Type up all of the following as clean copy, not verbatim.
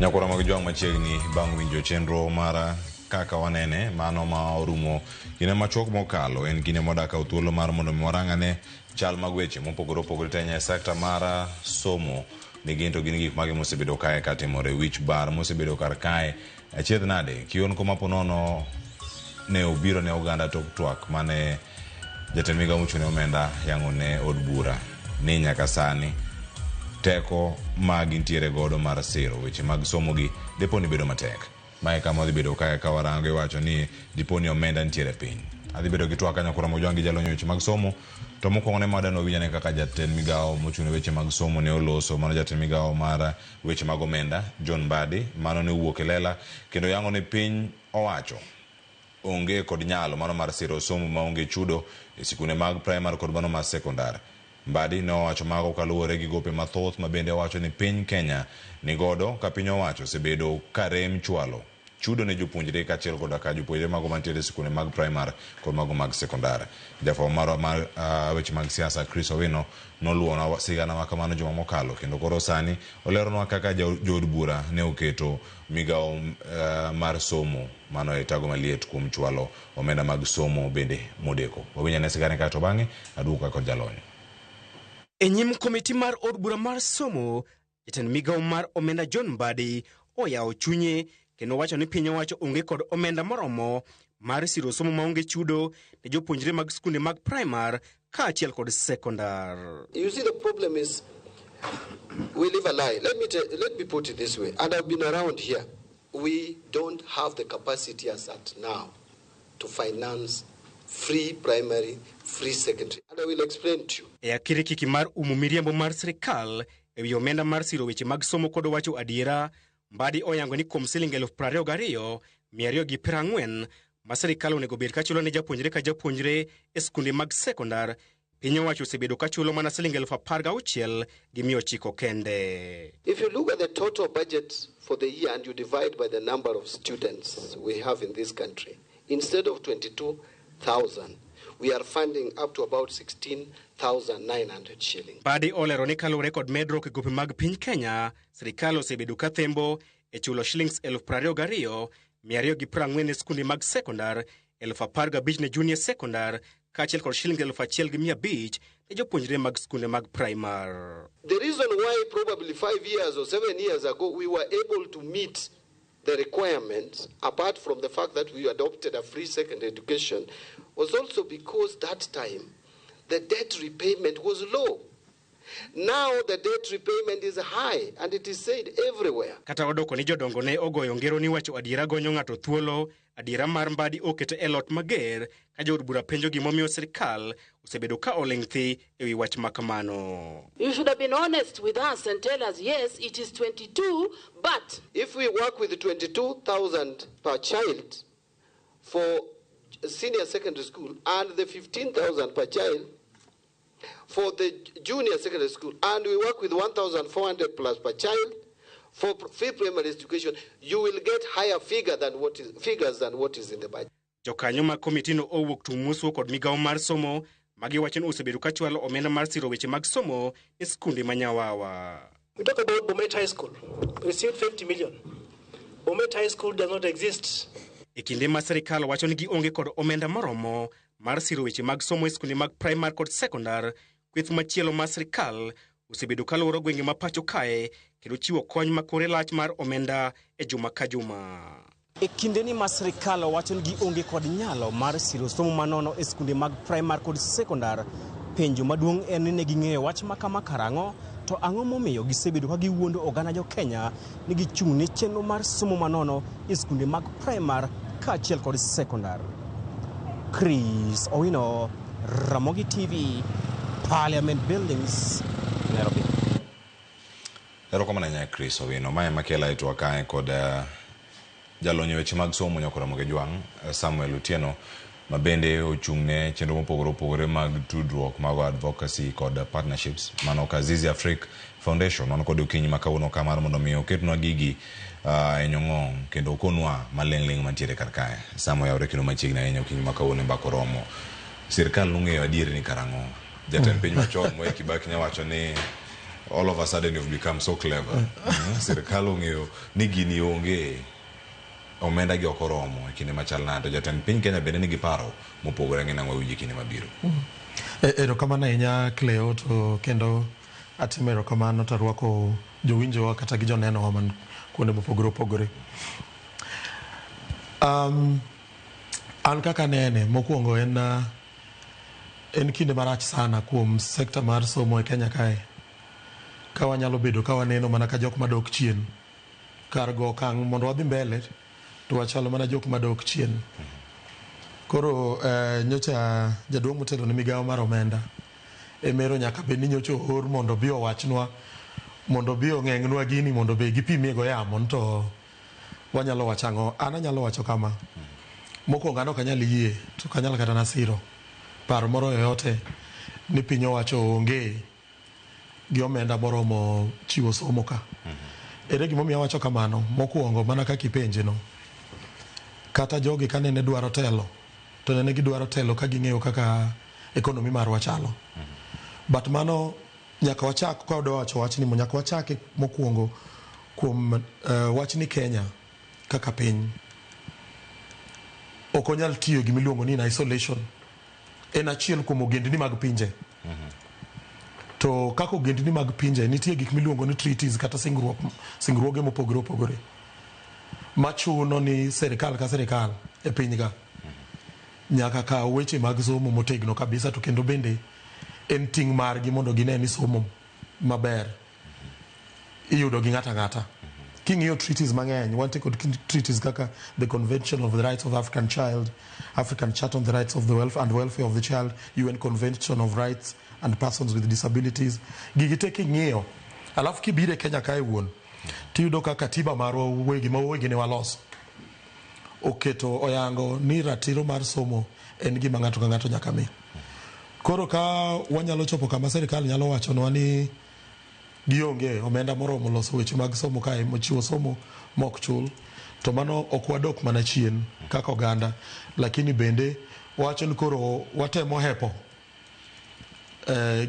Nyakwara mag jwang' machiegni bang' winjo chenro mar kaka wanene mano ma orumo kinde machuok mokalo en kinde modak kawo thuolo mar mondo mi warang ane chal mag weche mopogore opogore to ahinya e sekta mar somo ni gin to gin gik mage mosebedo kae katimore wich bar mosebedo kar kae achiedh nade kionko ma ponono ne obiro ne oganda tok twak mane jatend migao mochung' ne omenda yango ne od bura ni nyaka sani teko ma gintiere godo mar siro weche mag somo gi dipo ni bedo matek. Mae kama wadhi bedo kae ka warango iwacho ni dipo ni omenda nitiere piny. Adhi bedo gi twak kanyo koro Mojwang' gi jalony e weche mag somo. To mokwongo ne madano winj ane kaka jatend migao mochung' ne weche mag somo ne oloso mano jatend migao mar weche mag omenda John Mbadi mano ne owuok e lela kendo yango ni piny owacho onge kod nyalo mano mar siro somo maonge chudo e sikunde mag primar kod mano mar sekondar. Mbadi ne owacho mago kaluwore gi gope mathoth ma bende owacho ni piny Kenya nigodo ka piny owacho osebedo ka rem chwalo chudo ne jopuonjre kaachiel koda ka jopuonjre mago mantiere e sikunde mag primar kod mago mag sekondar. Jafwambo marwa mar weche mag siasa Chris Owino noluwonwa sigana ma kamano juma mokalo kendo koro sani oleronwa kaka jood bura ne oketo migawo mar somo mano e tago maliet kuom chwalo omenda mag somo bende modeko. Wawinj ane sigana kae to bang'e aduogo ka kod jalony. E nyim komiti mar od bura mar somo, jatend migawo mar omenda John Mbadi oyawo chunye kendo wacho ni piny owacho onge kod omenda moromo mar siro somo maonge chudo ne jopuonjre mag skunde mag primar kaachiel kod sekondar. You see, the problem is we live a lie. Let me put it this way, and I've been around here. We don't have the capacity as at now to finance free primary, free secondary. And I will explain to you. E akirikiki mar umo miriambo mar sirikal e wi omenda mar siro weche mag somo kod wacho adiera, Mbadi oyango ni kuom siling 22,240 ma sirikal onego bed kachulo ne japuonjre ka japuonjre e skunde mag sekondar, piny owacho osebedo kachulo mana siling 16,900 kende. If you look at the total budget for the year and you divide by the number of students we have in this country, instead of 22,000, we are funding up to about 16,900 shillings. Mbadi olero ni kaluwore kod medruok e gope mag piny Kenya, sirikal osebedo ka thembo e chulo shillings 22,240 ne skunde mag sekondar, 15,000 ne junior sekondar, kaachiel kod shiling 1,500 ne jopuonjre mag skunde mag primar. The reason why probably 5 years or 7 years ago we were able to meet the requirements, apart from the fact that we adopted a free secondary education, was also because that time the debt repayment was low. Now the debt repayment is high and it is said everywhere. Kata odoko ni jodongo ne ogoyo ngero ni wacho adiera gonyo ng'ato thuolo, adiera mar Mbadi okete e lot mager ka jood bura penjo gimomiyo sirikal osebedo ka oling' thi e wi wach ma kamano. You should have been honest with us and tell us, yes, it is 22, but... If we work with 22,000 per child for senior secondary school and the 15,000 per child for the junior secondary school, and we work with 1,400 plus per child for free primary education, you will get higher figure than what is, figures than what is in the budget. Jokanyo mag komitino owuok tung' moswo kod migawo mar somo magiwacho ni osebedo ka chwalo omenda mar siro weche mag somo e skunde ma Nyawawa. We talk about Bomet High School, received 50 million. Bomet High School does not exist. E kinde ma sirikal wacho ni gionge kod omenda moromo mar siro weche mag somo e skunde mag primar kod sekondar, kweth machielo mar sirikal osebedo kaluoro gwenge ma pacho kae kendo chiwo kony ma kore lach mar omenda e juma ka juma. E kindeni ma sirikal wacho ni gionge kod nyalo mar siro somo manono e skunde mag primar kod sekondar, penjo maduong' en ni ne ging'eyo wach ma kama karang'o, to ang'o momiyo gisebedo ka giwuondo oganda jo Kenya ni gichung' ne chenro mar somo manono e skunde mag primar kaachiel kod sekondar. Chris Owino, Ramogi TV, Parliament Buildings, Nairobi. Erokamano ahinya Chris Owino. Mae makela e twak kae kod jalony e weche mag somo nyako Ramogi Jwang' Samuel Otieno ma bende ochung' ne chenro mopogore opogore mag tudruok mag advocacy kod partnerships mano Kazizi Afrique Foundation wan kod okinyi ma kawuono ka mar mondo mi oketnwa gigi e nyong'ong kendo okonwa maling' ling' mantiere kar kae. Sam oyawre kendo machiegni ahinya okinyi ma kawuono e mbaka oromo. Sirkal nong'eyo adier ni karang'o. Jatend piny machon Mwai Kibaki nyawacho ni All of a sudden you've become so clever. Sirikal ong'eyo ni gini onge omenda gi ok oromo e kinde machal nade. To jatend piny Kenya bende nigi paro mopogore ng'e nang'o wawinjo e kinde mabiro. Erokamano ahinya Cleo, to kendo atimo erokamano to arwako jowinjowa kata gi jonenowa man kuonde mopogore opogore. An kaka anene, mokwongo en kinde marach sana kuom sekta mar somo e Kenya kae. Ka wanyalo bedo ka waneno mana ka jok madok chien. Kar go okang' mondo wadhi mbele, to wachalo mana jok madok chien. Koro nyocha jaduong' motelo ne migawo mar omenda emero nyaka bed ni nyocha oor mondo obi owachnwa, mondo obi ong'eng'nwa gini, mondo be gipimie go yamo to wanyalo wacho ang'o. An anyalo wacho kama. Mokwongo an ok anyal yie to ok anyal kata nasiro paro moro yoyote ni piny owacho onge gi omenda moromo chiwo somo ka. Ere gimomiyo awacho kamano? Mokwongo mana kaka ipenje no. Kata jogi kanene dwaro telo, to nene gidwaro telo ka ging'eyo kaka economy marwa chalo. But mano nyaka wachak ka wadwa wacho wachni, nyaka wachake mokwongo kuom wach ni Kenya kaka piny ok onyal tiyo gima iluongo ni in isolation. En achiel kuom ogendni mag pinje. To kaka ogendni mag pinje nitie gik miluongo ni treaties kata singruok, singruoge mopogore opogore machuno ni serikal ka serikal e piny ka nyaka kaw weche mag somo motegno kabisa, to kendo bende en ting' margi mondo gine ni somo maber iyudo gi ng'ato ang'ata. King'iyo treaties mang'eny, wantie kod treaties kaka the Convention of the Rights of African Child, African Charter on the Rights of the Welfare and Welfare of the Child, UN Convention of Rights and Persons with Disabilities. Gigi te king'iyo, alafu kibiro e Kenya kae wuon, tiyudo ka katiba marwa wegi ma wawegi ne waloso oketo oyango ni ratiro mar somo en gima ng'ato ka ng'ato nyaka mi. Koro ka wanyalo chopo kama sirikal nyalo wachonwa ni gionge omenda moromo loso weche mag somo kae, mochiwo somo mok chul, to mano ok wadok mana chien kaka oganda, lakini bende wacho ni koro watemo hepo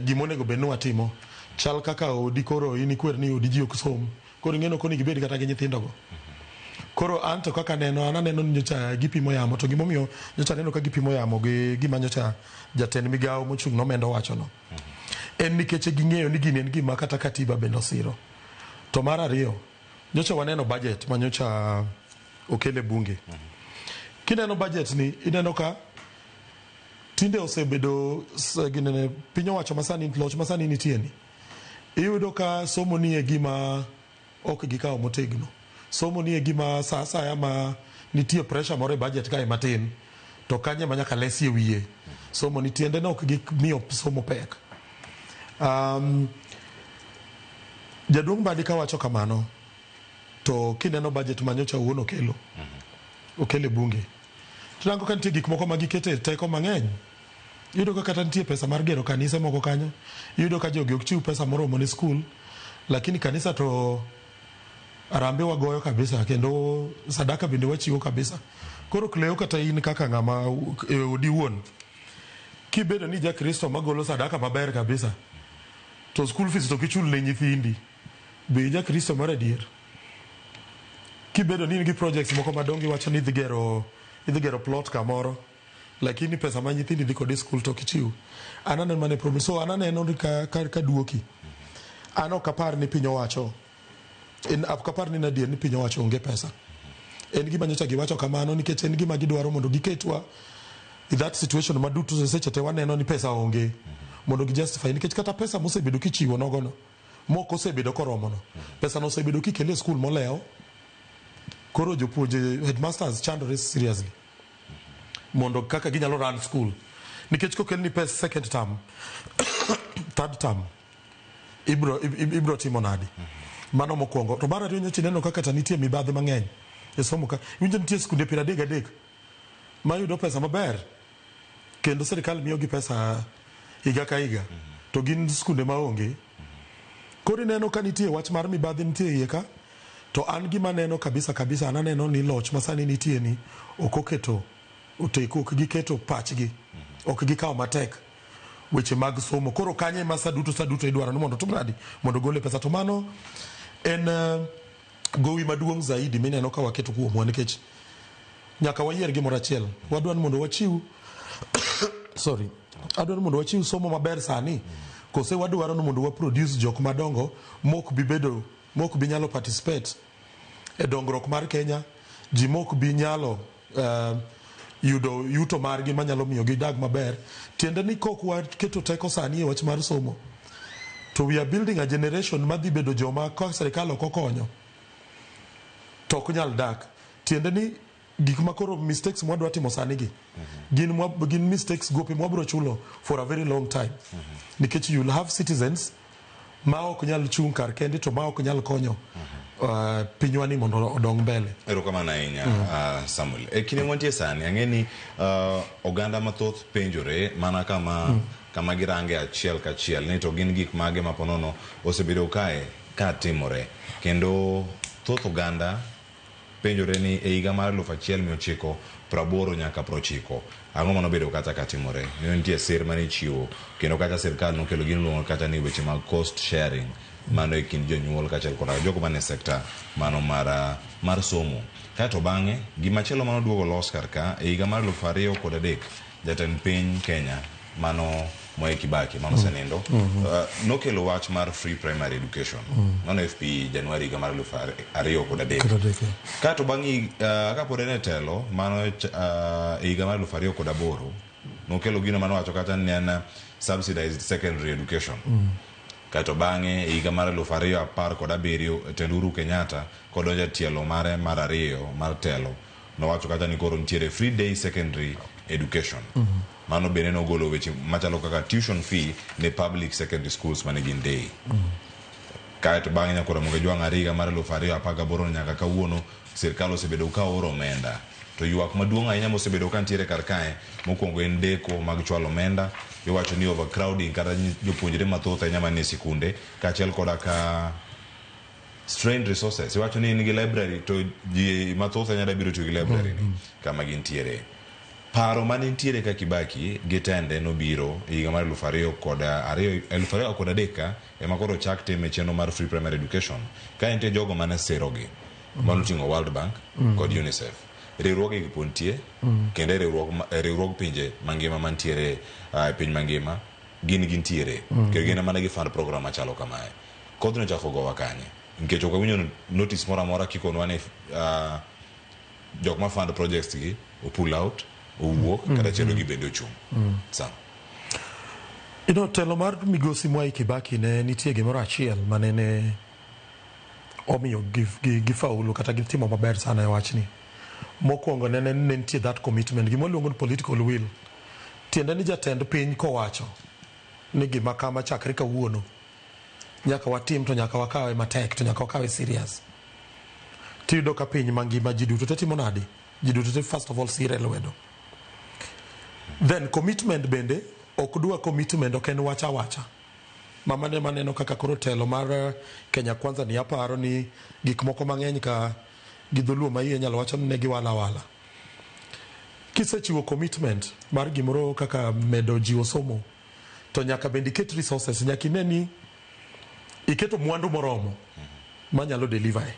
gimonego bed ni watimo. Chal kaka odi koro in ikwer ni odi ji ok som, koro ing'eno ok onego ibed kata gi nyithindogo. Koro an to kaka aneno, an aneno ni nyocha gipimo yamo, to gimomiyo nyocha aneno ka gipimo yamo gi gima nyocha jatend migawo mochung' ne omenda owachono, en nikech ging'eyo ni gini en gima kata katiba bende osiro. To mar ariyo, nyocha waneno budget ma nyocha okel e bunge. Kineno budget ni, ineno ka tinde osebedo ginene, piny owacho masani, loch masani nitie ni, iyudo ka somo ni e gima ok gikawo motegno. Somo ni e gima sa asaya ma nitie pressure moro e budget kae matin, to kanyo ema nyaka lesie wiye. Somo ni tiende ne ok gimiyo somo pek. Jaduong' Mbadi kawacho kamano, to kineno budget ma nyocha owuon okelo, okelo e bunge, tinango ka nitie gik moko ma gikete teko mang'eny. Iyudo ka kata nitie pesa mar gero kanise moko kanyo, iyudo ka jogi ok chiw pesa moromo ne skul, lakini kanisa to arambe wagoyo kabisa, kendo sadaka bende wachiwo kabisa. Koro Cleo, kata in kaka ng'ama e odi wuon, kibedo ni jakristo magolo sadaka maber kabisa, to school fees to kichul ne nyithindi, be jakristo mar adier? Kibedo ni in gi projects moko madongo, iwacho ni idhi gero plot kamoro, lakini pesa ma nyithindi dhi kode e skul to ok ichiw. An aneno mana e problem. So an aneno ni ka duoki, an ok apar ni piny owacho en, ok apar ni adier ni piny owacho onge pesa. En gima nyocha giwacho kamano nikech en gima gidwaro mondo giketwa in that situation ma duto seche te waneno ni pesa onge, mondo gi justify, nikech kata pesa mosebedo kichiwo nogono mok osebedo koromono. Pesa no osebedo kikele e skul molewo. Koro jopuonje, headmasters chandore seriously mondo kaka ginyalo run school, nikech kokelni pes second term, third term, ibro timo nadi? Mano mokwongo. To mar ariyo, nyocha ineno kaka ta nitie mibadhi mang'eny e somo ka. Iwinjo nitie skunde 33 mayudo pesa maber kendo sirikal miyogi pesa higa ka higa, to gin skunde maonge. Koro ineno ka nitie wach mar mibadhi nitie iye ka. To an gima neno kabisa kabisa, an aneno ni loch masani nitie ni ok oketo oteku, ok giketo pachgi, ok gikawo matek. weche mag somo. Koro kanyo ema sa duto sa duto idwaro ni mondo otim nadi, mondo ogole pesa. To mano en gowi maduong' zaidi mineno ka waketo kuomwa, nikech nyaka wayier gimoro achiel. Wadwa ni mondo wachiw, sorry, adwaro mondo wachiw somo maber sani, kose wadwaro ni mondo waproduce jok madongo mok bi bedo, mok bi nyalo participate e dongruok mar Kenya, ji mok bi nyalo yudo yuto margi manyalo miyo gidag maber. Tiende ni kok waketo teko sani e wach mar somo, to we are building a generation madhi bedo joma ka sirikal ok okonyo to ok nyal dak. Tiende ni gik ma koro mistakes mwadwa timo sani gi gin mistakes, gope mwabro chulo for a very long time, nikech you'll have citizens ma ok nyal chung' kar kende to ma ok nyal konyo pinywa ni mondo odong mbele. Erokamano ahinya, Samuel. E kinde mwantie sani, ang'e ni oganda mathoth penjore mana kama girange achiel kachiel ni to gin gik mage ma ponono osebedo kae ka timore, kendo thoth oganda penjore ni e higa mar 1980 nyaka 90, ang'o manobedo kata ka timore? Ne nitie sir mane ichiwo, kendo kata sirkal nokelo gino iluongo kata ni weche mag cost sharing, mano e kind jonyuol kaachiel koda jogo mane sekta mano mar somo. Kaeto bang'e gimachielo manoduogo los kar ka e higa mar 2003, jatend piny Kenya mano Mwai Kibaki manosenindo nokelo wach mar free primary education, mano FPE, Januari higa mar 2003. Kod adek, yeah. Kato bang' kapod en e telo mano e higa mar 2008, nokelo gino manowacho kata ni en subsidized secondary education. Kaeto bang'e e higa mar 2017, tend Uhuru Kenyatta kodonjo e tielo mare mar ariyo mar telo, nowacho kata ni koro nitiere free day secondary education. Mano bende nogolo weche machalo kaka tuition fee ne public secondary schools mane gin day. Kaeto bang'e nyakoro Ramogi Jwang' ariyo higa mar 2018 nyaka kawuono, sirkal osebedo ka oro omenda, to ywak maduong' ahinya mosebedo ka nitiere kar kae mokwongo en deko mag chwalo omenda. Iwacho ni overcrowding kata jopuonjre mathoth ahinya manie sikunde, kaachiel koda ka strained resources. Iwacho ni in gi library to ji mathoth ahinya da biro tiyo gi library ni kama gintiere. Paro mane nitiere ka Kibaki gi tende nobiro e higa mar 2002, 2003 ka ema koro chak time chenro mar free primary education, ka nitie jogo mane sirogi manoting'o World Bank kod UNICEF. Riwruoge gi pod nitie, kendo e riwruog pinje mangima mantiere e piny mangima gin gintiere, kendo gin ema ne gi fund program machalo kamae. Kodhno ochako gowa kanye? Nikech ok awinjo notice moro amora kikonwa ni jok ma fund projects gi o pull out, owuok, kata chenro gi bende ochung'. Sam. Telo mar migosi Mwai Kibaki ne nitie gimoro achiel mane ne omiyo gifaulu kata gitimo maber sana e wachni. Mokwongo ne nitie that commitment, gima waluongo ni political will. Tiende ni jatend piny kowacho ni gima kama chakre kawuono nyaka watim, to nyaka wakawe matek, to nyaka wakawe serious. Tiyudo ka piny mangima ji duto te timo nadi? Ji duto te first of all sire lwedo. Then commitment bende ok dwa, commitment ok en wach awacha. Mama ne maneno kaka koro telo mar Kenya Kwanza ni aparo ni gik moko mang'eny ka gi dholuo ma iye nyalo wacho ni ne giwala awala. Kisechiwo commitment mar gimoro kaka medo jiwo somo, to nyaka bende iket resources, nyaka ine ni iketo mwandu moromo manyalo deliver e.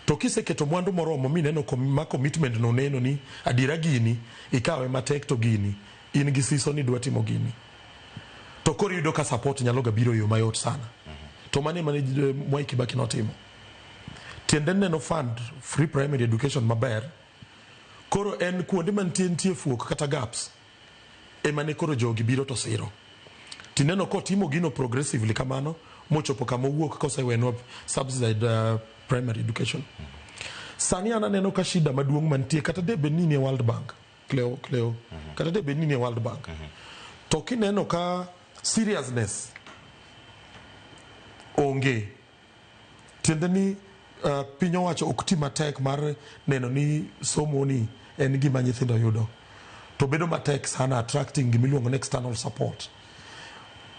To kiseketo mwandu moromo mineno ma commitment no neno ni adiera gini ikawe matek, to gini in gi siso ni dwa timo gini, to koro iyudo ka support nyalo ga biro e yo mayot sana. To mano ema ne Mwai Kibaki notimo. Tiende neno fund free primary education maber. Koro en kuonde mantie nitie fuok kata gaps ema ne koro jogi biro to siro. Tineno kotimo gino progressively kamano mochopo kama owuok kosewenwa subsidized primary education. Sani an aneno ka shida maduong' mantie, kata de bed ni nie World Bank, Cleo, Cleo, kata de bed ni nie World Bank, to kineno ka seriousness onge, tiende ni piny owacho ok ti matek mar neno ni somo ni en gima nyithindo yudo, to bedo matek sana attracting gimiluongo ni external support,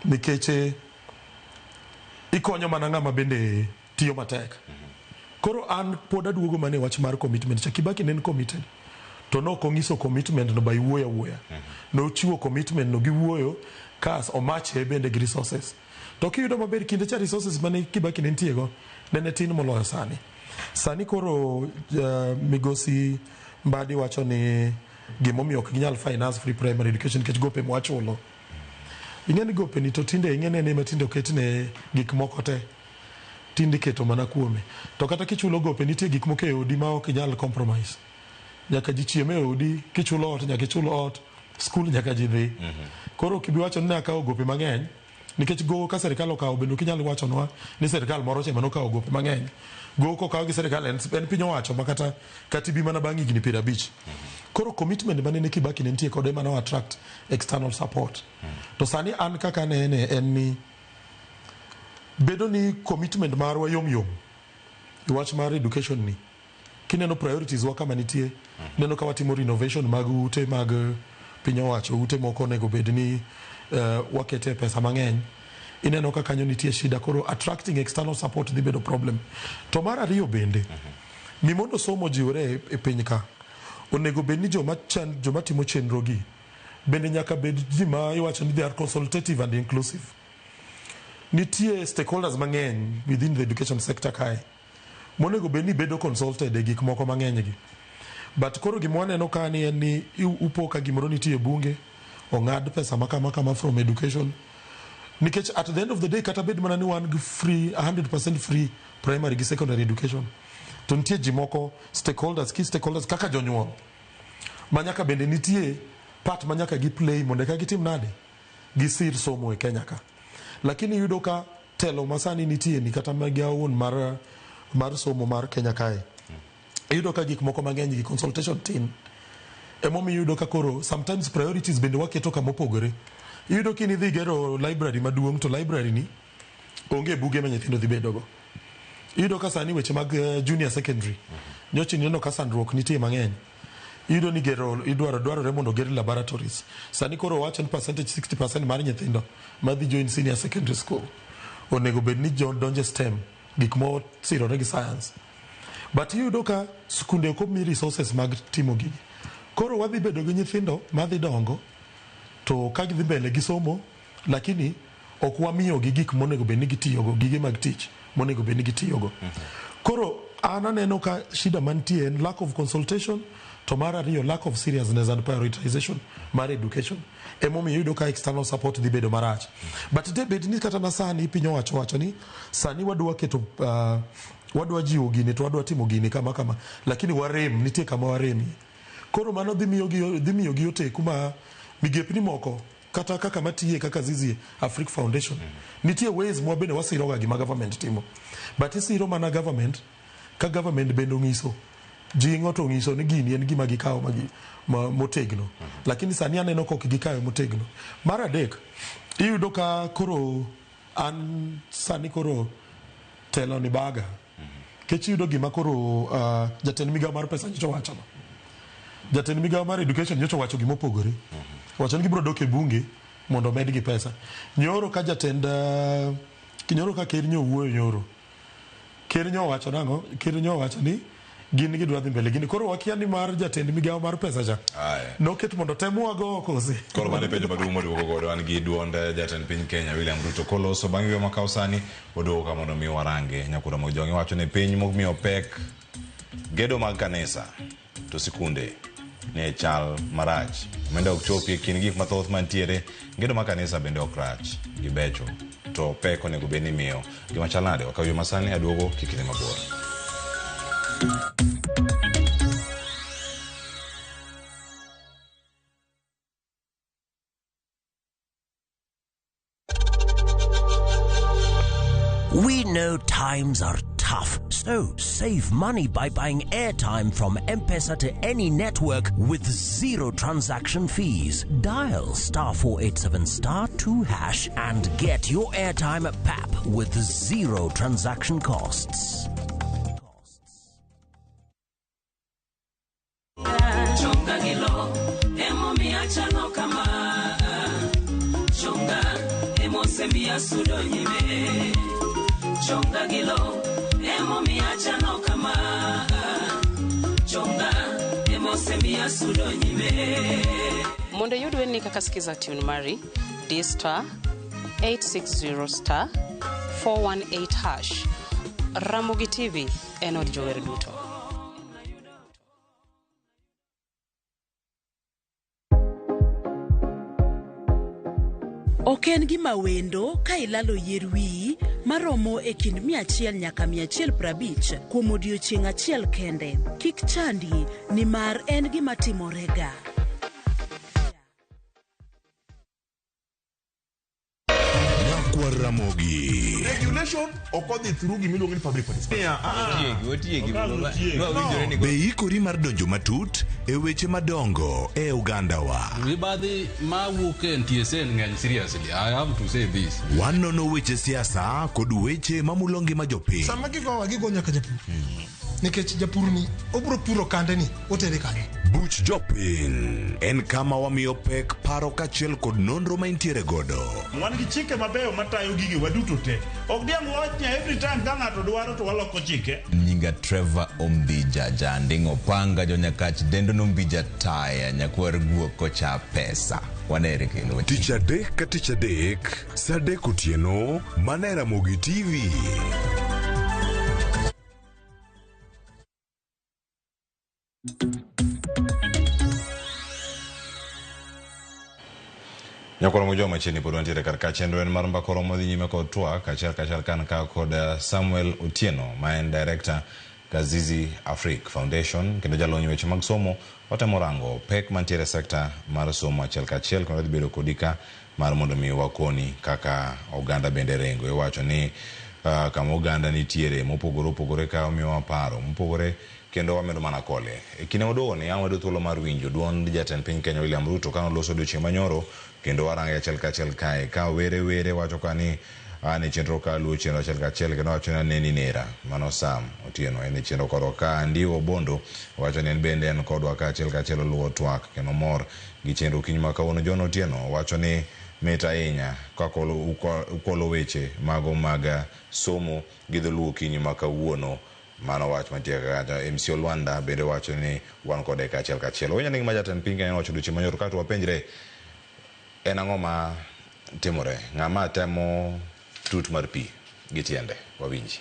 nikech ikonyo mana ng'ama bende tiyo matek. Koro an pod aduogo mana e wach mar commitment cha. Kibaki ne en committed. To nok onyiso commitment no by wuoyo awuoya. Nochiwo commitment no gi wuoyo kas omache bende gi resources. To kiyudo maber kinde cha resources mane Kibaki ne nitie go nene tin moloyo sani. Sani koro migosi Mbadi wacho ni gimomiyo ok ginyal finance free primary education nikech gope mwachulo. Ing'e ni gope ni to tinde ing'e ni en ema tinde oketne gik moko te. Tinde iketo mana kuome. To kata kichulo gope nitie gik moko e odi ma ok inyal compromise. Nyaka ji chiem e odi, kichulo ot nyaka ichul ot, skul nyaka ji dhi. Koro ok ibi wacho ni ne akawo gope mang'eny, nikech gowo ka sirikal okawo bende ok inyal wachonwa ni sirikal moro cha ema nokawo gope mang'eny. Gowo kokaw gi sirikal en, en piny owacho ma kata kata ibi mana bang' higni 50. Koro commitment manene Kibaki ne nitie kode ema no attract external support. To sani an kaka anene en ni bedo ni commitment marwa yom yom e wach mar education ni kineno priorities wa kama nitie neno ka watimo renovation mag ute mag piny owacho ute moko onego bed ni wakete pesa mang'eny ineno ka kanyo nitie shida koro attracting external support dhi bedo problem to mar ariyo bende ni mondo somo ojiwre e piny ka onego bed ni joma, chan, joma timo chenro gi bende nyaka bed ji ma iwacho ni they are consultative and inclusive nitie stakeholders mang'eny within the education sector kae monego bed ni bedo consulted e gik moko mang'eny gi but koro gima waneno ka ni en ni upo ka gimoro nitie e bunge ong'ad pesa ma kama kama from education nikech at the end of the day kata bed mana ni wan gi free 100% free primary gi secondary education to nitie ji moko stakeholders key stakeholders kaka jonyuol ma nyaka bende nitie part ma nyaka gi play mondo eka gitim nade gisir somo e Kenya ka lakini iyudo ka telo masani nitie ni kata migawo wuon mar, mar somo mar Kenya kae iyudo ka gik moko mang'eny gi consultation tin emomiyo iyudo ka koro sometimes priorities bende waketo kamopogore iyudo ka idhi gero library maduong' to library ni onge buge ma nyithindo dhi bedogo iyudo ka sani weche mag junior secondary nyocha ineno ka sandruok nitie mang'eny iyudo ni gero idwaro dwarore mondo oger laboratories sani koro wacho ni percentage 60% mar nyithindo madhi join senior secondary school onego bed ni donjo e STEM gik mosirore gi science but iyudo ka skunde ok omi resources mag timo gigi koro wadhi bedo gi nyithindo madhi dongo to ka gidhi mbele gi somo lakini ok wamiyogi gik monego bed ni gitiyogo gige mag tich monego bed ni gitiyogo koro an aneno ka shida mantie en lack of consultation to mar ariyo lack of seriousness and prioritization mar education emomiyo iyudo ka external support dhi bedo marach but de bed ni kata na sani piny owacho wacho ni sani wadwa keto wadwa jiwo gini to wadwa timo gini kama kama lakini warem nitie kama waremie koro mano dhi miyogi dhi miyogi oteku ma migepni moko kata kaka matiye kaka Zizi Afrique Foundation nitie ways mwa bende wasiroga gima government timo but isiro mana government ka government bende ong'iso jing'o to ong'iso ni gini en gima gikawo magi, ma, motegno lakini sani aneno kok gikawe motegno mar adek iyudo ka koro an sani koro telo ni baga kech iyudo gima koro jatend migawo mar pesa nyocha wacho no jatend migawo mar education nyocha owacho gimopogore wacho ni gibiro dok e bunge mondo omedgi pesa nyoro ka jatend nyoro ka ker nyo wuoyo nyoro ker nyo owacho nang'o ker nyo owacho ni gin gidwa dhi mbele gini koro wakia ni mar jatend migawo mar pesa cha Aya. noket mondo temwago kose Koro mano e penjo maduong' moduogo godo an gi duond jatend piny Kenya William Ruto koloso bang' yweyo makawo sani oduogo ka mondo mi warange nyakura mag jong'e wacho ni piny momiyo pek gedo mag kanisa to sikunde ne chal marach omenda ok chopi e kind gik mathoth mantiere gedo mag kanisa bende ok rach gibecho to pek onego bed ni imiyo gima chal nade wakaw yo masani aduogo kik idhi mabor We know times are tough, so save money by buying airtime from M-Pesa to any network with zero transaction fees. Dial star 487 star 2 hash and get your airtime at PAP with zero transaction costs. Chonga gilo, emomiyo achalo kama. Chonga, emosemiyo asudo nyime. Chonga gilo, emomiyo achalo kama. Chonga, Emosemiya sudo nyime. Mondo iyud wendni kaka Skiza tune mari, di star 860 star 418 hash. Ramogi TV en od jower duto. Ok en gima wendo ka ilalo yier wiyi maromo e kind 100 nyaka 150 kuom odiechieng' achiel kende. Kik chandi nimar en gima timorega. Nyakwar Ramogi. Regulation ok odhi through gimiluongo ni public participation. Otiegi, otiegi. No. Be ikori mar donjo matut e weche madongo e ogandawa? Mibadhi mawuok e NTSA ng'eny seriously. I have to say this. Wanono weche siasa kod weche mamulo ngima jopiny. Sama gigowa gigo nyaka japur. Nikech japur ni obro puro kande ni otere kanye. Buch Jopiny en kama wamiyo pek paro kaachiel kod nonro ma intiere godo. Wan gi chike mabeyo matayo gige waduto te. Ok diang' wawach ni every time ka ng'ato dwaro to waloko chike. Nyinga Trevor Ombija Janding Opanga Jonyakach dendo nombija taya nyakwar guok kocha pesa. Wanere kendo. Tich adek ka tich adek, saa adek otieno, mana e Ramogi TV. Nyakwar Mujoma machiegni pod wantiere kar ka chenro en mar mbaka oromo dhi nyime kod twak achiel kachiel kan ka kod Samuel Otieno ma en director Kazizi Afrique Foundation kendo jalony weche mag somo watemo rango pek mantiere e sekta mar somo achiel kachiel kendo dhi bedo kodi ka mar mondo mi wakoni kaka oganda bende ringo iwacho ni kama oganda nitiere mopogore opogore ka omiyowa paro mopogore kendo wamedo mana kole. E kinde maduogo ni ang' wayudo thuolo mar winjo duond jatend piny Kenya William Ruto kane oloso odiochieng' manyoro kendo warange achiel kachiel kae ka were were wacho ka ni an e chenro ka luwo chenro achiel kachiel kendo wacho ni aneni nera mano Sam Otieno en e chenro kodwa ka Ndiwo Bondo wacho ni en bende en kodwa ka achiel kachiel oluwo twak kendo mor gi chenro okinyi ma kawuono. John Otieno wacho ni mit ahinya kaka ukolo weche mago mag somo gi dholuo okinyi ma kawuono. Mano wach mantie kacha. MC Olwanda bende wacho ni wan kode kachiel kachiel. Winjo ni gima jatend piny Kenya owacho odiochieng' manyoro kaeto wapenjre en ang'o ma timore? Ng'ama temo tut mar pi gi tiende? Wawinji.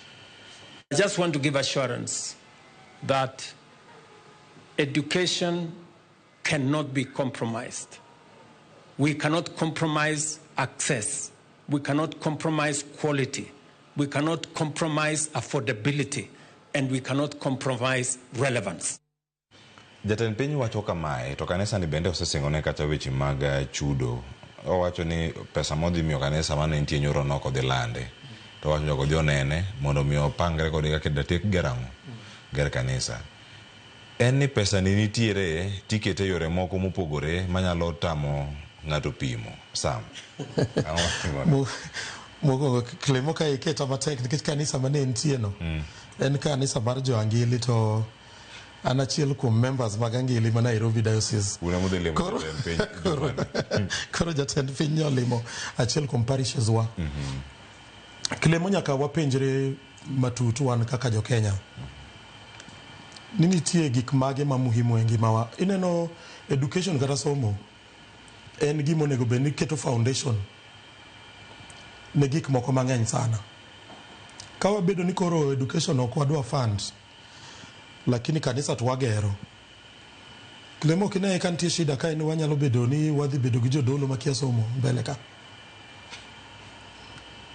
I just want to give assurance that education cannot be compromised. We cannot compromise access. We cannot compromise quality. We cannot compromise affordability. And we cannot compromise relevance. Jatend piny wacho kamae to kanisa ni bende osesingone kata weche mag chudo. Owacho ni pesa modhi miyo kanisa mane nitie nyoro no ok odhi lande. To owacho ni odhi onene mondo mi opangre kode kaka datiek ger ang'o? Ger kanisa. En ni pesa ni nitiere tikete yore moko mopogore manyalo tamo ng'ato pimo. Sam. Ang'o matimore? Mokwongo Clemo ka iketa matek nikech kanisa mane entie no en kanisa mar jo Angili to an achiel kuom members mag Angili ma Nairobi Diocese. Un ema udhi limo jatend piny. Koro jatend piny nolimo achiel kuom parishes wa. Clemo nyaka wapenjre matut wan kaka jo Kenya. Ni nitie gik mage ma muhimu e ngimawa. Ineno education kata somo en gima onego bed ni keto foundation ne gik moko mang'eny sana. Ka wabedo ni koro education ok wadwa fund, lakini kanisa to wagero. Clemo ok ine ka nitie shida ka en wanyalo bedo ni wadhi bedo gi jodolo makia somo mbele ka.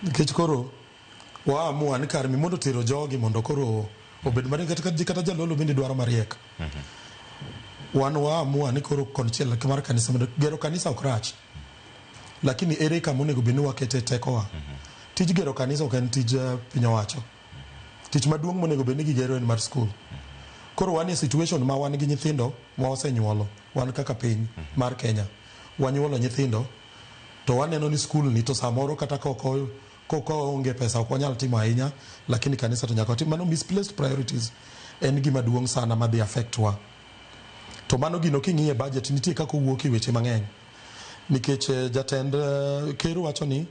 Nikech koro waamua ni kar mi mondo tero jogi mondo koro obed mariek kata jalolo bende dwaro mariek. Wan waamua ni koro konchiel mar kanisa mondo gero kanisa ok rach. Lakini ere kama onego bed ni wakete tekowa. Tij gero kanisa ok en tij piny owacho. Tich maduong' monego bed ni gigero en mar skul. Koro wan e situation ma wan gi nyithindo ma wasenyuolo, wan kaka piny mar Kenya. Wanyuolo nyithindo to waneno ni skul ni to samoro kata koko onge pesa ok wanyal timo ahinya, lakini kanisa to nyaka watim. Mano misplaced priorities en gima duong' sana madhi affect wa. To mano gino king'iye budget nitie kaka owuok e weche mang'eny. Nikech jatend ker wacho ni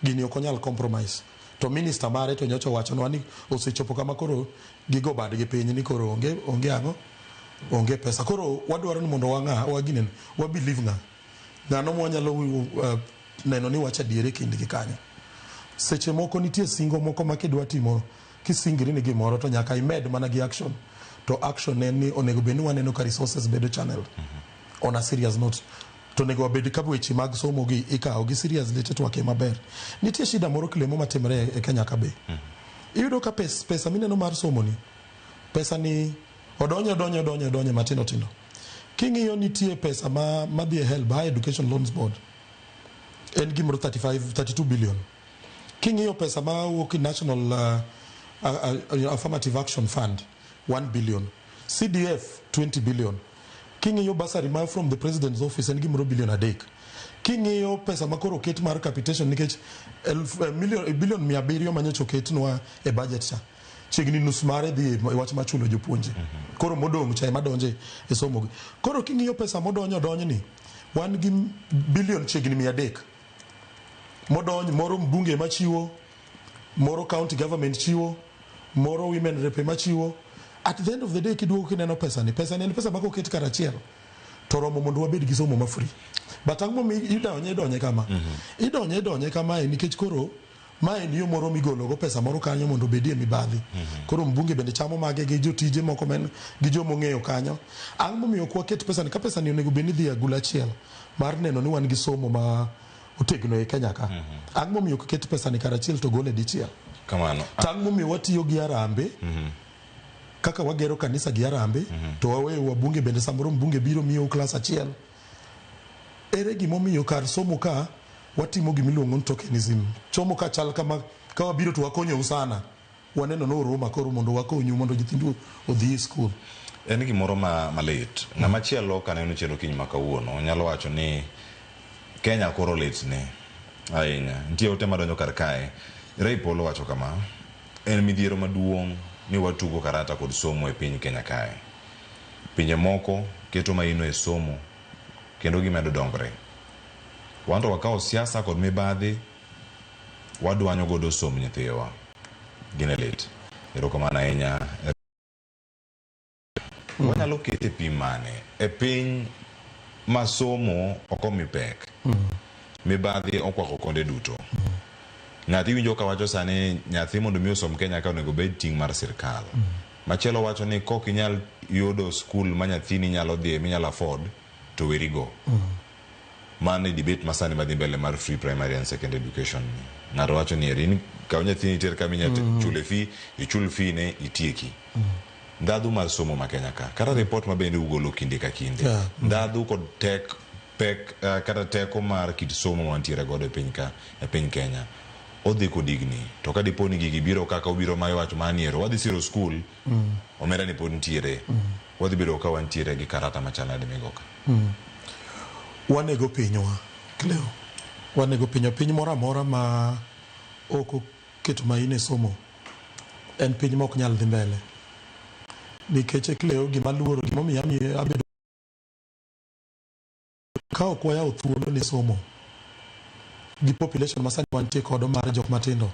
gini ok onyal compromise. To minister mare to nyocha owachonwa ni osechopo kama koro gigo badgi piny ni koro onge ang'o? Onge pesa. Koro wadwaro ni mondo wang'a, waginene, wa believe ng'a. Ng'ano mwanyalo neno ni wacho adier e kindgi kanyo. Seche moko nitie singo moko ma kidwa timo kisingri ni gimoro to nyaka imed mana gi action. To action en ni onego bed ni waneno ka resources bedo channeled on a serious note. To onego wabed ka weche mag somo gi ikawo gi seriously to twake maber. Nitie shida moro Clemo matimre e Kenya ka be. Iyudo ka pesa mineno mar somo ni, pesa ni odonjo odonjo odonjo odonjo matindo tindo. King'iyo nitie pesa ma madhi e HELB, Higher Education Loans Board, en gimoro 35 32 billion. King'iyo pesa ma wuok e National Affirmative Action Fund 1 billion. CDF 20 billion. King'iyo bursary ma from the president's office en gimoro billion 3. King'iyo pesa ma koro oket mar capitation nikech million, billion 700 manyocha oketnwa e budget cha. Chiegni nus mare dhi e wach mar chulo jopuonje. Koro modong' cha ema donje e somo gi. Koro king'iyo pesa modonjo donjni, wan gi billion chiegni 300. Modonj moro mbunge ema chiwo, moro county government chiwo, moro women rep ema chiwo. At the end of the day kiduogo kineno pesa ni, pesa ni en pesa ma koket kar achiel to romo mondo wabed gi somo ma free. But ang'o momiyo idonje idonje kama? Idonje idonje kamae nikech koro ma en yo moro migolo go pesa moro kanyo mondo obedie mibadhi. Koro mbunge bende chamo mage gi jotije moko men gi jomong'eyo kanyo. Ang'o momiyo ok waket pesa ni ka pesa ni onego bed ni dhi e agulu achiel mar neno ni wan gi somo ma otegno e Kenya ka. Ang'o momiyo ok ket pesa ni kar achiel to gole dichiel? Kamano. To ang'o momiyo watiyo gi arambe kaka wagero kanisa gi arambe to waweyo wabunge bende samoro mbunge biro miyou klas achiel. Ere gimomiyo kar somo ka watimo gimiluongo ni tokenism. Somo ka chal kama ka wabiro to wakonyou sana. Waneno ni oroma koro mondo wakonyu mondo nyithindu odhi e skul. En gimoro ma malit. Ng'ama chielo kaneno chenro kiny ma kawuono nyalo wacho ni Kenya koro litne ahinya. Nitie ote madonjo kar kae. Ray Polo wacho kama, en midhiero maduong' ni watugo karata kod somo e piny Kenya kae. Pinje moko keto maino e somo kendo gimedo dongre. Wan to wakawo siasa kod mibadhi wadwanyo godo somb nyithiwa. Gine lit. Erokamano ahinya. Wanyalo kete pim mane e piny ma somo ok omi pek. Mibadhi okwako konde duto. Ng'ato iwinjo ka wacho sani nyathi mondo mi osom Kenya ka onego bed ting' mar sirkal. Machielo wacho ni kok inyal yudo skul ma nyathini nyalo dhiye minyalo afford to weri go. Mano e debate masani madhi mbele mar free primary and secondary education ni. Ng'ato wacho ni eri in kaw nyathini iter kama inyalo chule fee, ichul fee ne itieki. Ndhadhu mar somo ma Kenya ka, kata report ma bende ugolo kinde ka kinde, ndhadhu kod tek pek kata teko mar kit somo ma wantiere godo e piny ka e piny Kenya odhi kodigni. To ka dipo ni gigi biro kaka obiro ma iwacho ma niero wadhi siro skul, omenda ni pod nitiere. Wadhi bedo ka wantiere gi karata machal nade migo ka? Wanego pinywa, Cleo. Wanego pinywa. Piny moro amora ma ok oketo maino e somo en piny ma ok nyal dhi mbele. Nikech Cleo gima luoro gimomiyo abedo ka ok wayawo thuolo ne somo gi population masani wantie kodo mar jok matindo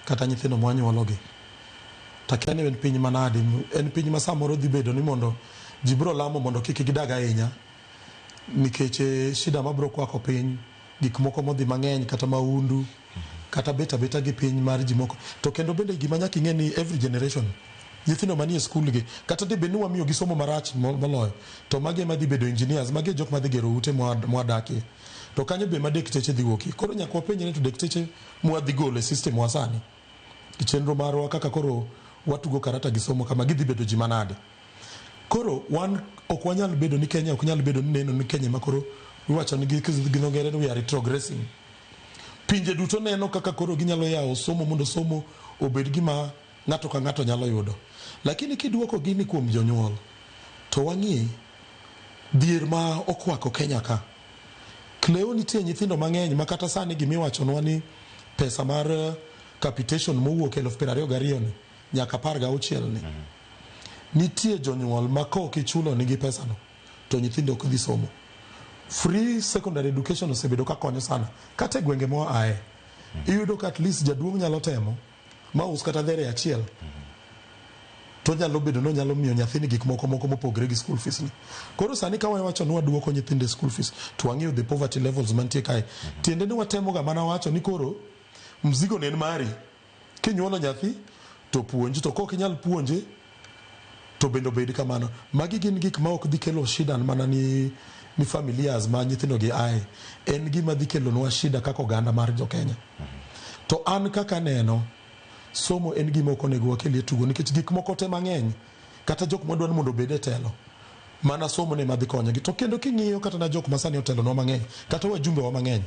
kata nyithindo mwanyuologi to akia ni en piny manade en piny ma samoro dhi bedo ni mondo ji biro lamo mondo kik gidag ahinya nikech shida mabiro kwako piny gik moko modhi mang'eny kata maundu kata bet abeta gi piny mar ji moko to kendo bende gima nyaka ing'e ni every generation nyithindo manie skul gi kata dibed ni wamiyo gi somo marach moloyo to magi ema dhi bedo engineers magi e jok madhi gero ute mwadakie to kanyo be ma dekteche dhi wuokie koro nyaka wapenjre to dekteche mwadhi golo e system wa sani e chenro marwa kaka koro watugo karata gi somo kama gidhi bedo ji manade koro wan ok wanyal bedo ni Kenya ok nyal bedo ni neno ni Kenya ema koro iwacho ni gi dho ngere ni we are retrogressing pinje duto neno kaka koro ginyalo yawo somo mondo somo obed gima ng'ato ka ng'ato nyalo yudo lakini kiduoko gini kuom jonyuol to wang'i dhier ma okwako Kenya ka Cleo nitie nyithindo mang'eny ma kata sani gimiwachonwa ni pesa mar capitation mowuok 22,000 ni nyaka 16 ni nitie jonyuol ma kok ichulo nigi pesano to nyithindo ok dhi somo free secondary education osebedo ka konyo sana kata e gwenge mwa aye iyudo ka at least jaduong' nyalo temo ma us kata dhere achiel. To nyalo bedo ni onyalo miyo nyathini gik moko moko mopogre gi school fees ni. Koro sani ka wawacho ni waduoko nyithindo e school fees to wang'iyo the poverty levels mantie kae. Tiende ni watemo ga mana wacho ni koro mzigo ne en mari. Kinyuolo nyathi to puonj to kok inyal puonje to bende obed kamano. Magi gin gik ma ok dhi kelo shida mana ni ni familias ma nyithindo gi ae. En gima dhi kelonwa shida kaka oganda mar jo Kenya. To an kaka aneno somo en gima ok onego wakelie tugo nikech gik moko te mang'eny kata jok mwadwa ni mondo obed e telo mana somo ne madhi konyogi. To kendo king'iyo kata na jok masani otelonwa mang'eny kata wajumbe wa mang'eny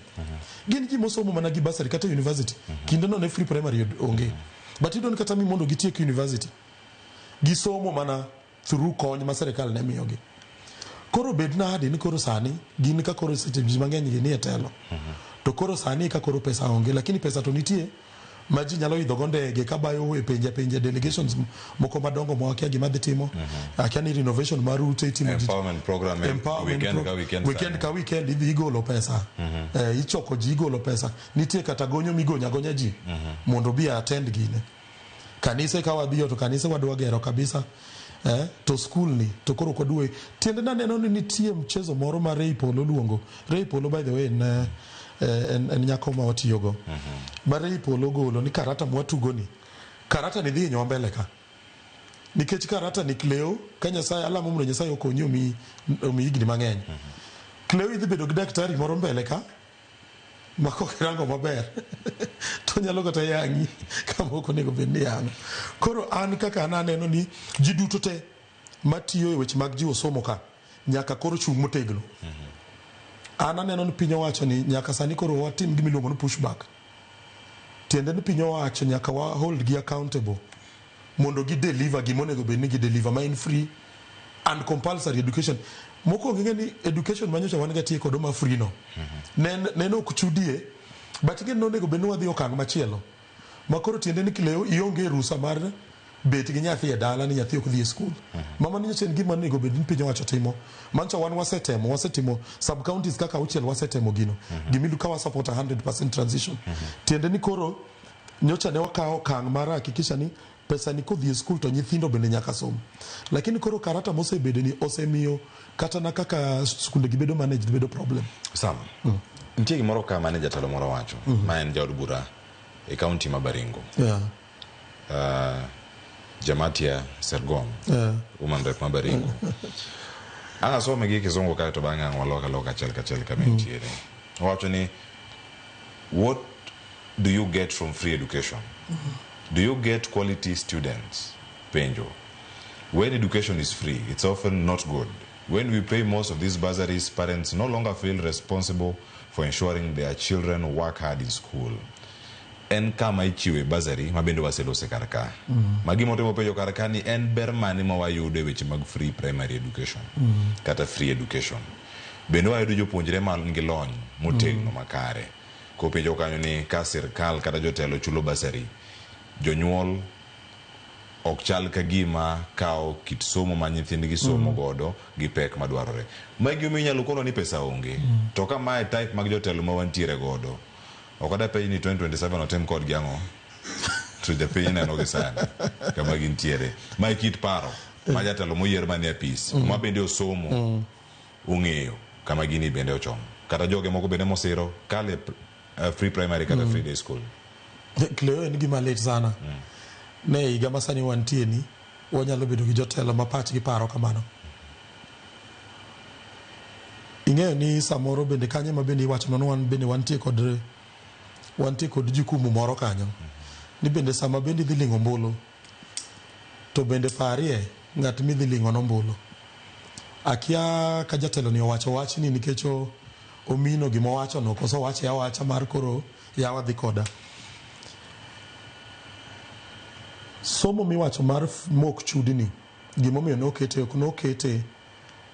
gin ji mosomo mana gi bursary kata university. Kinde no ne free primary onge. But iyudo ni kata mi mondo gitiek university gisomo mana through kony ma sirikal ne miyogi. Koro bed nadi ni koro sani gin ka koro seche ji mang'eny gi nie telo. To koro sani ka koro pesa onge lakini pesa to nitie ma ji nyalo idho go ndege kabayo e pinje pinje delegations moko madongo ma wakia gima dhi timo. Akia ni renovation mar ute itimo Empowerment program Empowerment weekend ka weekend weekend sani. ka weekend idhi igolo pesa. Ichoko ji igolo pesa. Nitie kata gonyo migonyo agonya ji mondo obi attend gine. Kanise ka wadhiyo to kanise wadwa gero kabisa. To school ni to koro ok wadwa. Tiende naneno ni nitie mchezo moro ma Ray Polo luongo. Ray Polo by the way en nyako ma watiyogo. Ma Ray Polo golo ni karata mwatugo ni. Karata ni dhi hinyowa mbele ka. Nikech karata ni Cleo, ka Nyasaye alamo mondo Nyasaye okonyi omi higni mang'eny. Cleo idhi bedo gi daktari moro mbele ka ma kokirango maber to nyalo kata yang'i kama ok onego bed ni yang'o. Koro an kaka an aneno ni ji duto te matiyo e weche mag jiwo somo ka nyaka koro chung' motegno. An aneno ni piny owacho ni nyaka sani koro watim gima iluongo ni pushback. Tiende ni piny owacho nyaka wa hold gi accountable mondo gi deliver gima onego bed ni gi deliver ma en free and compulsory education. Mokwongo ing'e ni education manyocha wan ga tiye kodo ma free no. Ne ok chudie but ing'e ni onego bed ni wadhi okang' machielo. Ma koro tiende ni Cleo ionge rusa mar bet gi nyathi e dala ni nyathi ok dhi e skul. Mama nyocha en gima onego bed ni piny owacho timo. Mancha wan wasetemo, wasetimo sub counties kaka auchiel wasetemo gino. Gimilu ka wa support 100% transition. Tiende ni koro nyocha ne wakawo okang' mar hakikisha ni pesa ni kodhi e skul to nyithindo bende nyaka som. Lakini koro karata mosebedo ni osemiyo kata na kaka skunde gi bedo managed bedo problem. Sam, nitie gimoro ka mane jatelo moro wacho ma en jaod bura e kaunti ma Baringo. Jamatia Sergon, woman rep ma Baringo. Ang' asome gi kizungu kae to bang'e ang' walok aloka achiel kachiel kama entiere. Owacho ni what do you get from free education? Do you get quality students? Penjo. When education is free, it's often not good. When we pay most of these bursaries, parents no longer feel responsible for ensuring their children work hard in school. En kama ichiwe bursary ma bende waselose kar ka. Ma gima otemo penjo kar ka ni en ber mane ma wayudo e weche mag free primary education kata free education. Bende wayudo jopuonjre man gi lony motegno makare. Kopenjo kanyo ni ka sirkal kata jotelo chulo bursary, jonyuol ok chal ka gima kawo kit somo ma nyithindgi somo godo gi pek madwarore. Magi omiyo inyalo kono ni pesa onge. To ka mae type mag jotelo ma wantiere godo, ok adwa penj ni 2027 otim kodgi ang'o? To japiny neno gi sani kama gintiere. Mae kit paro ma jatelo moyier manie apis ma bende osomo ong'eyo kama gini bende ochomo. Kata joge moko bende mosiro kale free primary kata free day school. Cleo en gima lit sana. Ne higa ma sani wantie ni wanyalo bedo gi jotelo ma pachgi paro kamano. Ing'eyo ni samoro bende kanyo ma bende iwacho ni wan bende wantie kod jukumu moro kanyo. Ni bende sama bende idhi ling'o ombulu to bende parie ng'at midhi ling'o ombulu. Akia ka jatelo ni owacho wachni nikech omino gima owacho no koso owache awacha mar koro yawa dhi koda. Somo miwacho mar mok chudni gimomiyo nokete ok nokete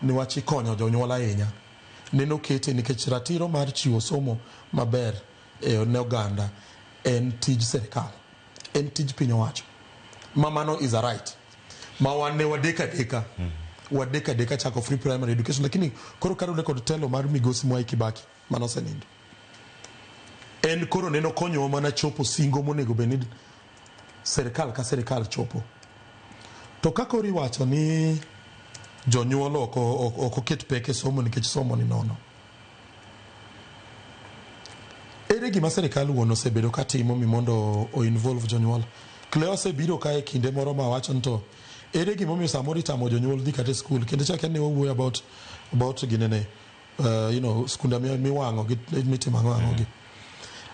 ni wach ikonyo jonyuol ahinya. Ne nokete nikech ratiro mar chiwo somo maber e ne oganda en tij sirikal, en tij piny owacho. Ma mano is a right. Ma wan ne wadek adeka. Wadek adeka chako free primary education lakini koro kaluwore kod telo mar migosi Mwai Kibaki manosenindo. En koro neno konyowa mana chopo singo monego bed ni sirikal ka sirikal chopo. To ka koro iwacho ni jonyuol ok oket pek e somo nikech somo ni nono, ere gima sirikal wuon osebedo katimo mi mondo o involve jonyuol? Cleo osebiro kae kinde moro ma wacho ni to ere gimomiyo samoro itamo jonyuol dhi kata e skul, kendo chak ne wawuoyo about ginene skunde miwang'o gi mitimo ang'o ang'o gi.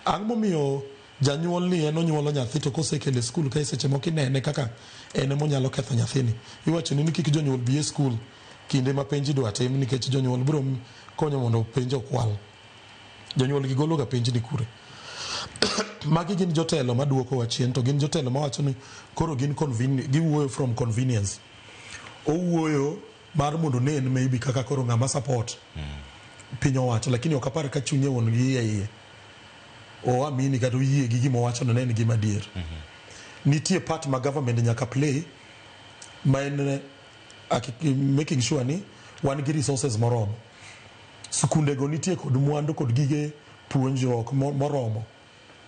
Ang'o momiyo janyuol ni en onyuolo nyathi to kosekele e skul kae seche moko inene kaka en emonyalo ketho nyathini. Iwacho ni kik jonyuol bi e skul kinde ma penj idwa tim nikech jonyuol biro konyo mondo penj okwal. Jonyuol gi golo ga penj ni kure. Magi gin jotelo maduoko wa chien to gin jotelo mawacho ni koro gin giwuoyo from convenience. Owuoyo mar mondo onen maybe kaka koro ng'ama support piny owacho, lakini ok apar ka chunye wuon gi iye iye oamini kata oyie gi gima owacho no ne en gima adier. Nitie part ma government nyaka play ma en making sure ni wan gi resources moromo. Skunde go nitie kod mwandu kod gige puonjruok moromo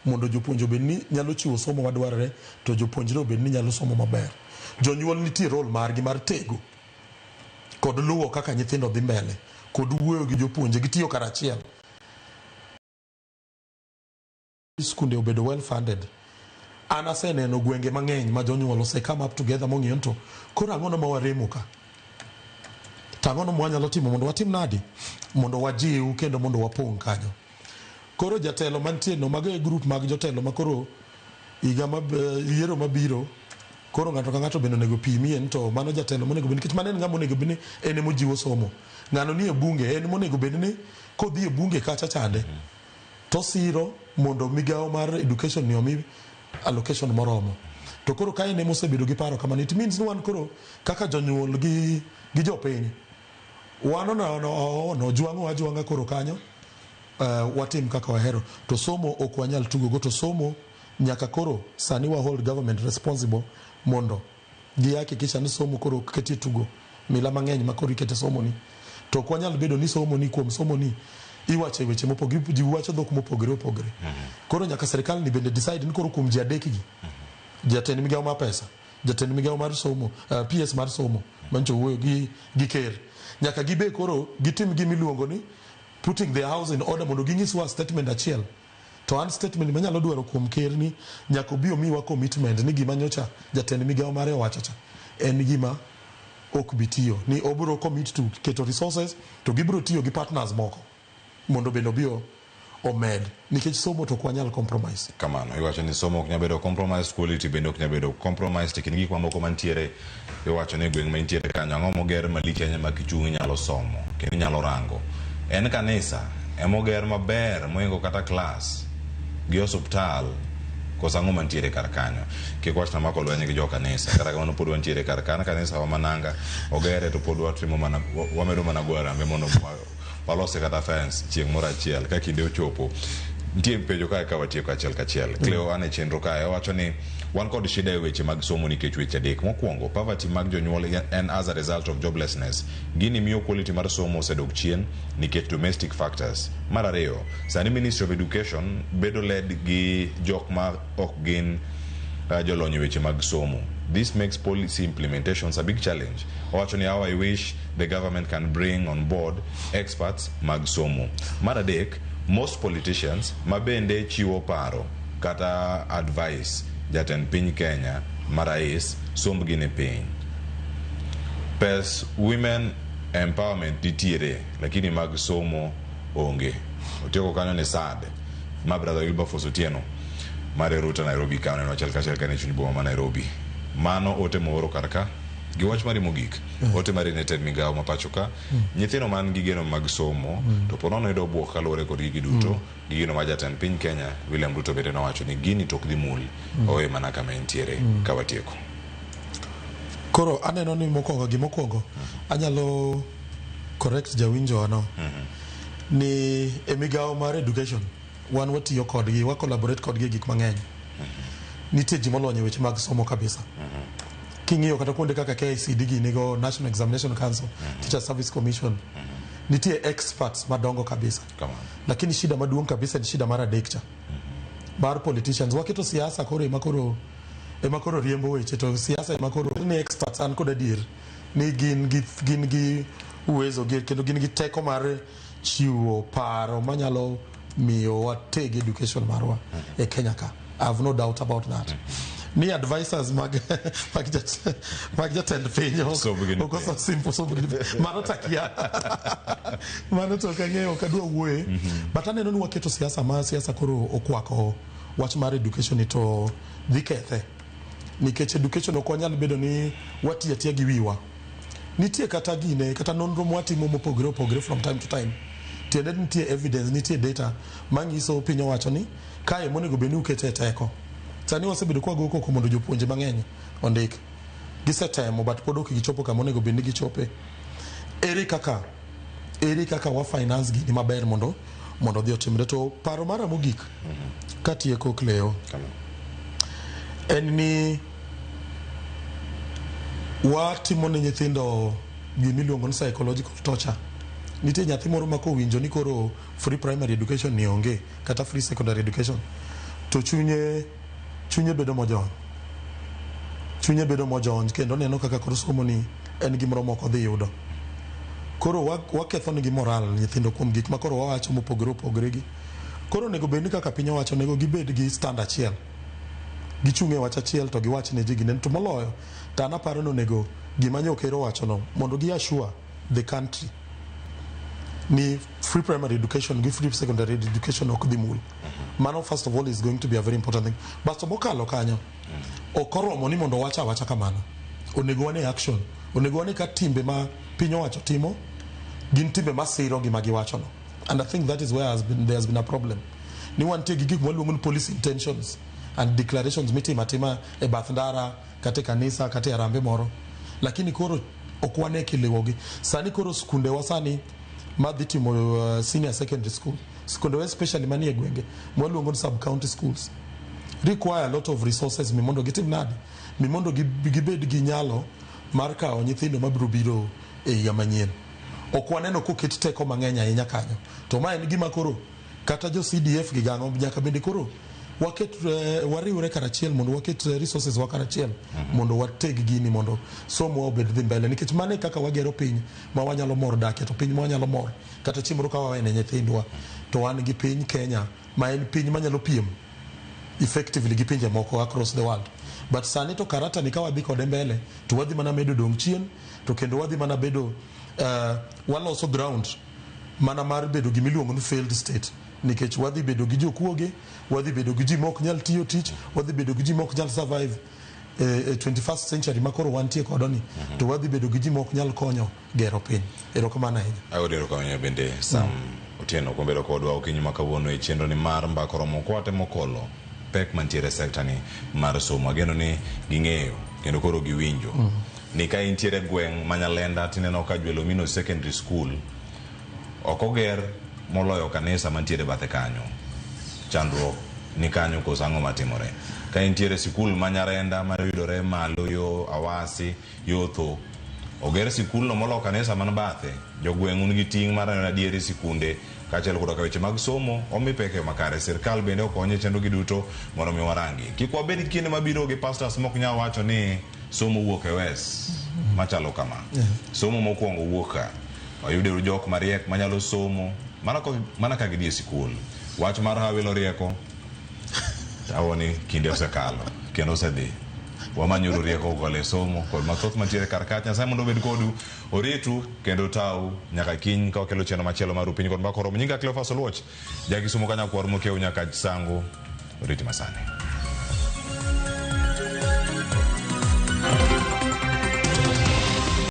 mondo jopuonj obed ni nyalo chiwo somo madwarore to jopuonjre obed ni nyalo somo maber. Jonyuol nitie role margi mar tego kod luwo kaka nyithindo dhi mbele kod wuoyo gi jopuonje gitiyo karachiel. Skunde obedo well funded. An aseneno gwenge mang'eny ma jonyuol ose come up together mong'iyo ni to koro ang'ono ma waremo ka, to ang'ono ma wanyalo timo mondo watim nadi mondo wajiw kendo mondo wapong' kanyo. Koro jatelo mantie no, mago e group mag jotelo ma koro higa ma yiero mabiro koro ng'ato ka ng'ato bende onego pimie ni to mano jatelo monego bed nikech mano en ng'ama onego bed ni en emojiwo somo. Ng'ano ni e bunge en monego bed ni kodhi e bunge kacha chande to siro mondo migawo mar education ni omi allocation moromo. To koro ka en emosebedo gi paro kamano, it means ni wan koro kaka jonyuol gi jopiny wan ono jwang'o ajwang'a koro kanyo watim kaka wahero to somo ok wanyal tugo go to somo nyaka koro sani wa hold government responsible mondo gihakikisha ni somo koro ok ketie tugo mila mang'eny ma koro ikete somo ni to ok wanyal bedo ni somo ni kuom somo ni iwacho e weche mopogore ji wacho dhok mopogore opogore. Koro nyaka sirikal ni bende decide ni koro kuom ji adek gi, jatend migawo mar pesa, jatend migawo mar somo, PS mar somo mancho wuoyo gi ker, nyaka gibe koro gitim gimiluongo ni putting their house in order mondo ginyiswa statement achiel. To an statement manyalo dwaro kuom ker ni nyaka obi omiwa commitment ni gima nyocha jatend migawo mare owacho cha en gima ok bi tiyo, ni obiro commit to keto resources to gibiro tiyo gi partners moko mondo bende obi omed nikech somo to ok wanyal compromise. Kamano iwacho ni somo ok nyal bedo compromise, quality bende ok nyal bedo compromise. To kind gik mamoko mantiere iwacho ni gweng' mantiere kanyo ang'o moger malich ahinya ma kichung' inyalo somo kendo inyalo rango. En kanisa emoger maber mohingo kata klas gi osuptal koso ang'o mantiere kar kanyo. Kik wachna mako lweny gi jo kanisa, kata kamano pod wantiere kar kanyo. Kanisa wa Mananga ogere to pod watimo mana wamedo mana goyo arambe mondo walose kata fence chieng' moro achiel ka kinde ochopo. Nitie penjo kae ka watieko achiel kachiel. Cleo an e chenro kae owacho ni wan kod shida e weche mag somo nikech weche adek. Mokwongo, poverty mag jonyuol en as a result of joblessness. Gini miyo quality mar somo osedok chien nikech domestic factors. Mar ariyo, sani Ministry of Education bedo led gi jok ma ok gin jolony e weche mag somo. This makes policy implementations a big challenge. Owacho ni how I wish the government can bring on board experts mag somo. Mar adek, most politicians ma bende chiwo paro kata advice jatend piny Kenya ma rais sombgi ni piny. Pes women empowerment nitiere lakini mag somo onge. Otieko kanyo ni sad. Ma brother Wilberforce Otieno mar Ruta Nairobi ka oneno achiel kachiel kane chuny boma ma Nairobi. Mano ote mooro kar ka gi wach mari mogik. Ote mari ne tend migawo ma pacho ka. Nyithindo man gi geno mag somo to po nono yudo buok kaluwore kod gigi duto. Gi gino ma jatend piny Kenya William Ruto bende nowacho ni gini to ok dhi mul. Owe mana kama entiere ka watieko. Koro aneno ni mokwongo gimokwongo anyalo correct jawinjo ano ni e migawo mar education wan watiyo kodgi, wa collaborate kodgi e gik mang'eny. Nitie ji molony e weche mag somo kabisa. King'iyo kata kuonde kaka KICD gi nigo National Examination Council, Teacher Service Commission, nitie experts madongo kabisa. Lakini shida maduong' kabisa ni shida mar adek cha mar politicians. Waketo siasa koro ema koro ema koro riembo weche to siasa ema koro ni experts an kod adier ni gin gi gin gi uwezo gi kendo gin gi teko mar chiwo paro manyalo miyo wateg education marwa e Kenya ka. I have no doubt about that. Ni advisors mag mag jat, mag jatend piny ok oso simple somo gi piny. Mano takia mano to ok ang'eyo ok adwa wuoye but aneno ni waketo siasa ma siasa koro okwako wach mar education ni to dhi kethe nikech education ok wanyal bedo ni watiyo atiya gi wiwa nitie kata gine kata nonro mwatimo mopogore opogore from time to time tiende ni nitie evidence nitie data manyiso piny owacho ni kae monego bed ni ukete teko sani wasebedo kwa go koko mondo jopuonje mang'eny ondik gisetemo but pod ok gichopo kama onego bed ni gichope ere kaka ere kaka wa finance gini maber mondo mondo odhi otimre to paro mara mogik katieko Cleo en ni watimo ne nyithindo gimiluongo ni psychological torture nitie nyathi moro ma kowinjo ni koro free primary education ni onge kata free secondary education to chunye chunye bedo mojony chunye bedo mojony kendo oneno kaka koro somo ni en gimoro mok odhi yudo koro waketho nigi moral nyithindo kuom gik ma koro wawacho mopogore opogore gi koro onego bed ni kaka piny owacho onego gibed gi stand achiel gichung' e wach achiel to giwach ne ji ginen to moloyo to an aparo ni onego gima nyo ker owachono mondo gi assure the country ni free primary education gi free secondary education ok dhi mul mano first of all is going to be a very important thing basto mokalo kanyo ok oromo ni mondo wach awacha kamano onego wane action onego wane ka timbe ma piny owacho timo gin timbe masiro gima giwachono and I think that is where has been, there has been a problem ni wantie gi gik mwaluongo ni policy intentions and declarations mitimo atima e bath ndara kata e kanisa kata e arambe moro lakini koro ok wane kiliwogi sani koro skundewa sani madhi timo senior secondary school skundewa especially manie gwenge mwaluongo ni sub county schools require a lot of resources mi mondo gitim nade mi mondo gibed gi nyalo mar kawo nyithindo mabiro biro e higa manyien ok waneno koket teko mang'eny ahinya kanyo to ma en gima koro kata jo CDF gi gang'o nyaka bende koro waket wariwre karachiel mondo waket resources wa karachiel mondo wateg gini mondo somo obed dhi mbele nikech mano e kaka wagero piny ma wanyalo mor dakie to piny ma wanyalo mor kata chieng' moro ka wawene nyithindwa to wan gi piny Kenya ma en piny manyalo piem effectively gi pinje moko across the world but sani to karata ni ka wadhi kode mbele to wadhi mana medo dong' chien to kendo wadhi mana bedo waloso ground mana mar bedo gimiluongo ni failed state nikech wadhi bedo gi jokuoge wadhi bedo gi ji mok nyal tiyo tich wadhi bedo gi ji mok nyal survive e 21st century ma koro wantie kodoni to wadhi bedo gi ji mok nyal konyo gero piny erokamano ahinya Ayudo erokamano bende Sam Otieno kuom bedo kodwa okinyi ma kawuono e chenro ni mar mbaka oromo kwatemo kolo pek mantiere e sekta ni mar somo. Ageno ni ging'eyo kendo koro giwinjo ni ka intiere gweng' ma Nyalenda tineno ka Jwelomino Secondary School ok oger moloyo kanisa mantiere bathe kanyo. Chandruok ni kanyo koso ang'o matimore? Ka intiere sikul ma Nyarenda mayudore malo yo Awasi yo Tho, oger sikulno molo kanisa man bathe. Jogweng' un gi ting' mar neno adieri sikunde kaachiel koda ka weche mag somo omi pek e yo makare. Sirkal bende okonye chenro gi duto mondo mi warangi. Kik wabed kinde mabiro gi pastors mok nyal wacho ni somo wuok e wes machalo kama. Somo mokwongo wuok ka. Wayudeuru jok mariek manyalo somo mana ka gidhi e sikul. Wach mar hawi rieko awoni kinde osekalo kendo osedhi. Wamanyuru rieko kokalo e somo kod mathoth mantiere kar kacha. Nyasaye mondo obed kodu, oritu kendo tau nyaka kiny ka wakelo chenro machielo mar Upiny kod Mbaka Oromo. Nyinga Cleophas Oluoch, jakisumo ka nyakwar Mokeu nyaka Sango, oriti masani.